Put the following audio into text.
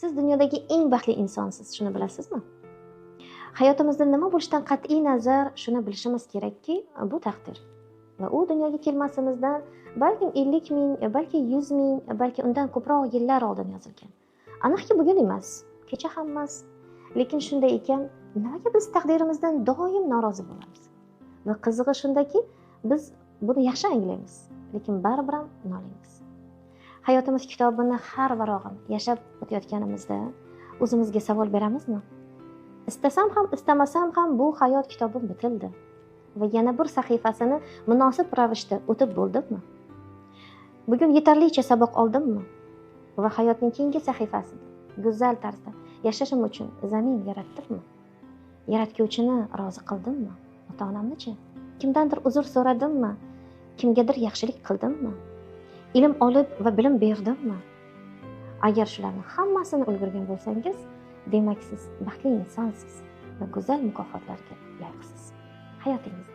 Siz dunyodagi eng baxtli insonsiz, shuni bilasizmi? Hayotimizda nima bo'lishidan qat'iy nazar shuni bilishimiz kerakki, bu taqdir. Va u dunyoga kelmasimizdan balkim 50 ming, balki 100 ming, balki undan ko'proq yillar oldin yozilgan. Aniqki bugun emas, kecha ham emas. Lekin shunday ekan, nimaga biz taqdirimizdan doim norozi bo'lamiz? Va qizig'i shundaki, biz buni yaxshi anglaymiz, lekin baribir ham noliymiz. Hayotimiz kitobini har varog'ini yashab o'tayotganimizda o'zimizga savol beramizmi? Istasam ham, istamasam ham bu hayot kitobim bitildi va yana bir sahifasini munosib ravishda o'tib bo'ldimmi? Bugun yetarlicha saboq oldimmi? Va hayotning keyingi sahifasida go'zal tarzda yashashim uchun zamin yaratdimmi? Yaratguvchini rozi qildimmi? Ota-onamnichi? Kimdandir uzr so'radimmi? Kimgadir yaxshilik qildimmi? Ilm olib va bilim berdimmi? Agar shularni hammasini ulgurgan bo'lsangiz, demak siz baxtli insonsiz va go'zal mukofotlarga loyiqsiz. Hayotingizda